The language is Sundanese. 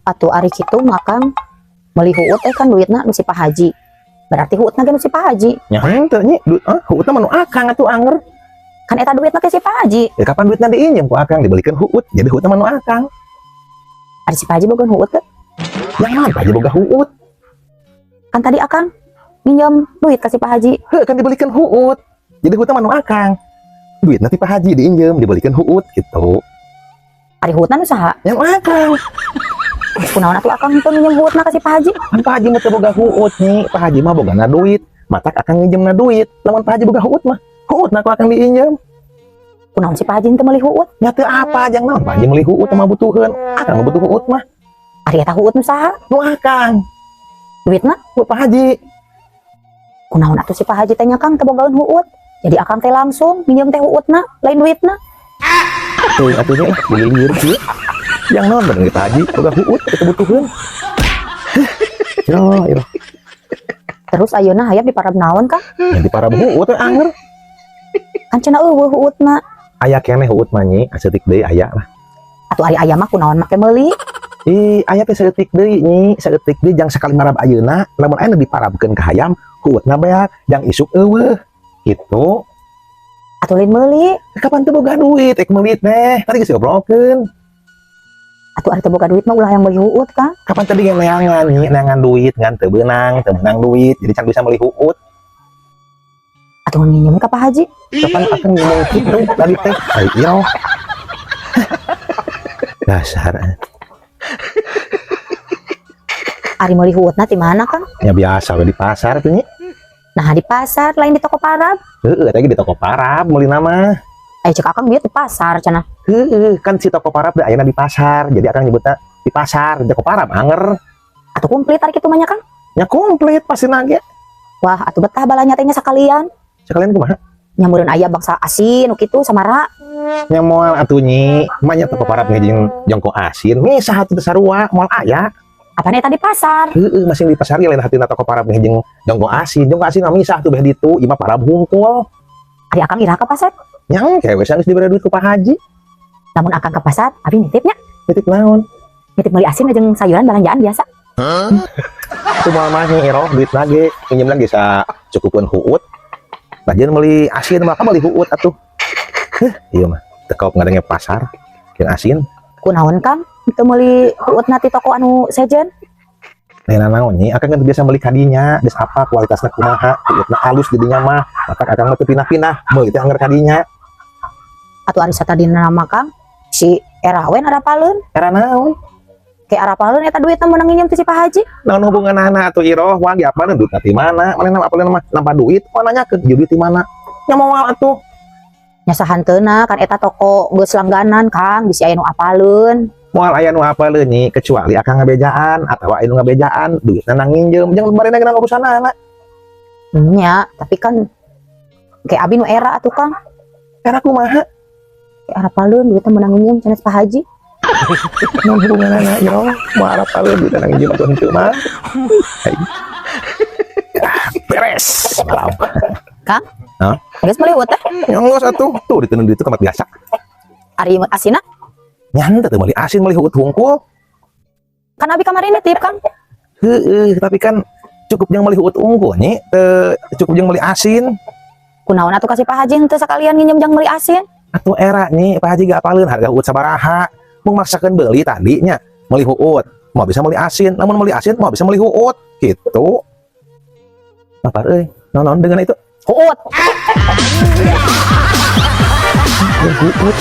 Atuh ari kitu mah, Kang, meuli huut teh kan duitna nu si Pak Haji. Berarti huutna ge nu si Pak Haji. Nya henteu, Nyi, duit ah huutna mah nu akang atuh anger. Kan eta duitna teh si Pak Haji. Ya kapan duitna diinjem ku akang dibelikan huut, jadi huutna mah nu akang. Ari si Pak Haji boga huut teh? Yang mana Pak Haji boga huut? Kan tadi akang minjem duit ka si Pak Haji. Heuh, kan dibelikan huut. Jadi huutna mah nu akang. Duit nanti Pak Haji diinjem, dibelikan huut gitu. Ari huutna nu saha? Yang akang. Kunaon atuh akang teu minjem huutna ka si Pak Haji? Kan Pak Haji mah teu boga huut, Nyi. Pak Haji mah bogana duit. Matak akang nginjemna duit. Lamun Pak Haji boga huut mah, huutna ku akang diinjem. Kunaon si Pak Haji teu meuli huut? Nya teu apa jang naon Pak Haji meuli huut mah butuheun. Akang mah butuh huut mah. Ari eta huut nu saha? Nu akang. Duitna? Nu Pak Haji. Kunaon atuh si Pak Haji teh nya, Kang, teu bogaeun huut? Jadi akang teh langsung minjem teh huutna, lain duitna. Tuh atuh nya beli lieur kieu. Yang naon bener Pak Haji boga huut teu butuheun. Yo, yo. Terus ayeuna hayam diparab naon, Kang? Yang diparab huut teh anger. Kan cenah euweuh huutna. Aya keneh huut mah, Nyi, saeutik deui aya lah. Atuh ari aya mah kunaon make meuli? Ih, aya teh saeutik deui, Nyi, saeutik deui jang sakali marab ayeuna, lamun aya nu diparabkeun ka hayam, huutna beak, jang isuk euweuh. Gitu. Atuh lain meuli. Kapan teu boga duit ek meuli teh? Tadi geus diobrolkeun. Atuh ari teu boga duit mah ulah yang meuli huut, Kang. Kapan tadi ge neangan, Nyi, neangan duit ngan teu meunang duit, jadi can bisa meuli huut. Atuh nginjem ka Pak Haji. Kapan akan ngomong gitu tadi teh? Ai iyo. Dasar. Ari meuli huutna ti mana, Kang? Ya biasa we di pasar tuh, Nyi. Nah, di pasar lain di toko parab. Heeh, tadi di toko parab meuli nama. Eh, cek akang dia di pasar cenah. Heeh, kan si toko parab da ayeuna di pasar. Jadi akang nyebutna di pasar, di toko parab anger. Atuh komplit ari kitu mah nya, Kang. Nya komplit pasti nage. Wah, atuh betah balanya teh nya sakalian. Sekalian kumaha? Nya meureun aya bangsa asin nu kitu samara. Nya moal atuh, Nyi, mah toko parab jeung jongko asin, misah atuh teu sarua, moal aya. Apaan eta di pasar? Heeh, masih di pasar ge lain hatina toko parab jeung jongko asin. Jongko asin mah misah tuh beh ditu, ieu mah parab hungkul. Ari akang iraha ka pasar? Nya engke we geus dibere duit ku Pak Haji. Lamun akang ke pasar, abi nitip nya. Nitip naon? Nitip meuli asin jeung sayuran belanjaan biasa. Itu moal mah, Nyi Iroh, duit lagi pinjem lagi bisa cukupkeun huut. Lajeun meuli asin mah meuli huut atuh. Heh, ieu mah teu kaop ngadenge pasar jeung asin. Kunaon, Kang? Teu meuli huutna ti toko anu sejen? Lain naon, Nyi, akang kan biasa meuli kadinya, geus apa kualitasna kumaha, huutna halus jadinya mah, matak akang mah teu pindah-pindah, meuli teh anger kadinya. Atuh ari satadina mah, Kang, si era we arapaleun. Era naon? Kayak arapaleun eta duitna meunang nginjem ti si Pak Haji. Naon hubunganana atuh, Iroh? Wah, ge apaleun duitna ti mana? Manehna apaleun mah nambah duit, moal nanyakeun ieu duit ti mana? Nya moal atuh. Nya sahanteuna kan eta toko geus langganan, Kang, bisi aya nu apaleun. Moal aya nu apaleun, Nyi, kecuali akang ngabejaan atawa aya nu ngabejaan duitna nang nginjem, jangan barena geuna urusanana. Nya, tapi kan kayak abi nu era atuh, Kang. Era kumaha? Kayak arapaleun duitna meunang nginjem cenah Pak Haji. Naon hubunganana, Iroh? Moal arapaleun duitna nang nginjem atuh henteu mah. Hai. Beres. Malam. Kang? Hah? Geus meuli huut teh? Ya geus atuh. Tuh diteun di itu tempat biasa. Ari asinna? Nya henteu teu meuli asin, meuli huut hungkul. Kan abi kamari nitip, Kang. Heeh, tapi kan cukup jeung meuli huut unggul, Nyi, teu cukup jeung meuli asin. Kunaon atuh kasih Pak Haji henteu sakalian nginjem jang meuli asin? Atuh era, Nyi, Pak Haji gak apaleun harga huut sabaraha. Mau maksakeun beli tadi nya, meuli huut, moal bisa meuli asin, lamun meuli asin moal bisa meuli huut, gitu. Lapar euy. Naon dengan itu? Huut. Huut.